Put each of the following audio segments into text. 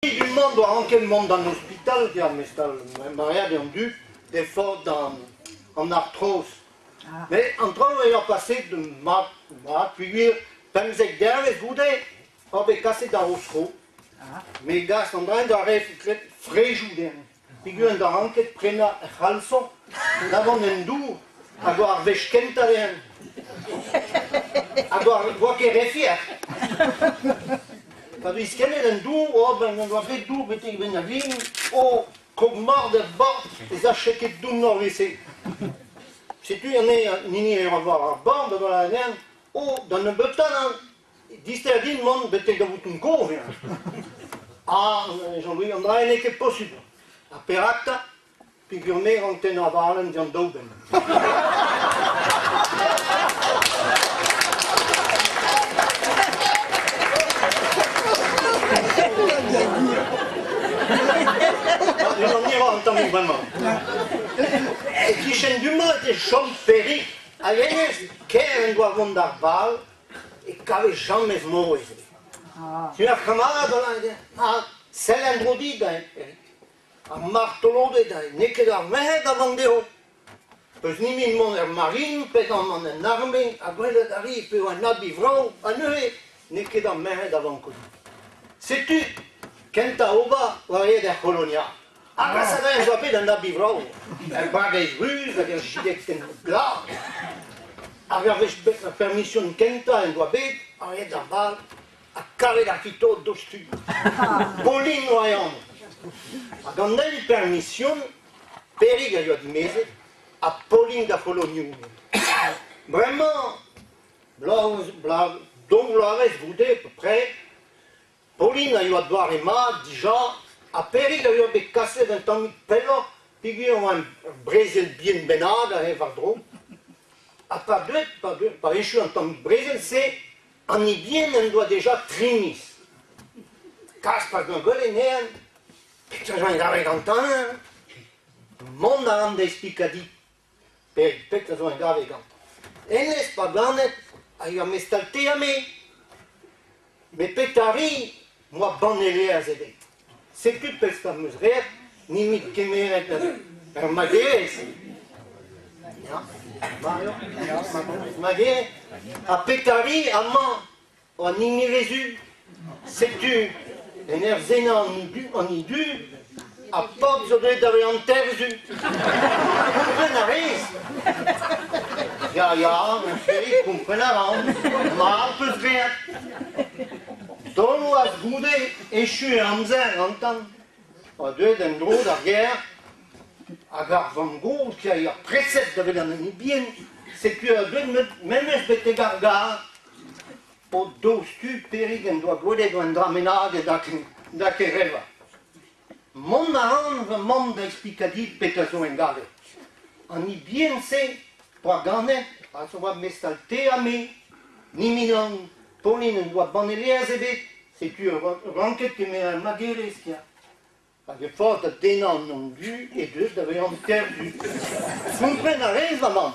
Du-mañ 'doa ranket mont d'an ospital ya mestal maread an dud e faot an artroz. Met an traoù a yoa paset mat mat peogwir 15 dervezh goude oa bet kaset da Rostro. Me gas an dra da re frejoù dezhañ. Peogwir en doa ranket prenañ ur c'halsoñ da vont en dour hag oa ar wech kentañ dezhañ. Hag oa ket re fier. Pa vez kennet an dour, oh ben en doa bet dour betek benn ar vin, oh krog-mard er bord ez ache ket dounoc'h evel-se. Setu anezhañ an hini a oa war ar bord da vont anezhañ, oh da nebeutañ dister din mont betek da vouton kozh. Ah, Jean-Louis, an dra n'eo ket posubl. Ha perak 'ta? Peogwir me 'rank tennañ avalenn d'an daou benn. Unan eo an tammig bremañ. E-kichen du-mañ e chom Perig hag hennezh kaer en doa vont d'ar bal e kave james mouezh. Setu ar c'hamarad o lâret dezhañ, ah, sell en-dro dit, Eric. Ar martoloded n'eo ket ar merc'hed a vank dezho. Peus nemet mont er marine pe gant en arme ha gwelet a ri p'eo an abi vrav ha neuze n'eo ket ar merc'hed a vanko dit. Setu kentañ ober oa aet er c'holonia. Ha kas a rae oa bet an abi vrav, er bagez ruz hag er jiletenn glas. Hag ar wech bet ar permision kentañ en doa bet, aet d'ar bal, ha kavet ar fitod diouzhtu. Pauline oa e anv. Hag an eil permision, Perig a yoa dimezet, ha Pauline da c'holonioù. Bremañ, bloaz, bloaz, daou vloavezh goude, à peu près, Pauline a yoa doare mat dija, ha Perig a yoa bet kaset un tammig pelloc'h peogwir e oa ur brezel bihan bennak aze war-dro. Ha pa deuet, pa deuet, pa echu an tammig brezel-se, An hini en doa deja tri miz. Kas pa doa gwelet anezhañ, petra zo en gantañ? Mont a ran da explikañ dit petra zo en gave gantañ. Hennezh pa ganet a yoa mestal-te ha me. Met petra 'ri 'moa banne-laezh ebet. Setu pezh am eus graet, nemet kemeret ur magerez. Ya, Mario, magerez. Ha petra 'ri amañ an hini vezu? Setu en ur zenañ an idu, ha paotr zo deuet da vezañ hanter-zu. Kompren a rez? Ya, ya, kompren a ran. Mat 'peus graet. Daou vloaz goude echu e amzer gantañ, oa deuet en-dro d'ar gêr hag ar vamm-gozh ki a yoa preset da welet an hini bihan, setu a deuet memes betek ar gar. O daoust-tu Perig en doa gwelet un dra bennak da Kereva. Mont a ran va mamm da explikañ dit petra zo en galleg. An hini bihan-se 'poa ganet a zo oa mestal-te ha me, nemet an Pauline en doa banne-laezh ebet, setu ranket kemer ar magerez kia. Hag e forzh da dennañ an andu e deus da vezañ kerdu. Kompren a rez, va mamm?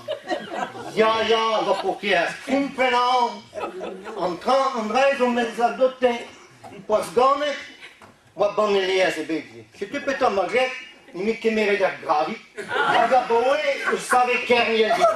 Ya, ya, va paourkaezh, kompren a ran. An tra an dra zo mezadote, poaz ganet, oa banne-laezh ebet ivez. Setu petra 'ma graet, nemet kemeret ar gravit, hag abaoe e save kerniel dit.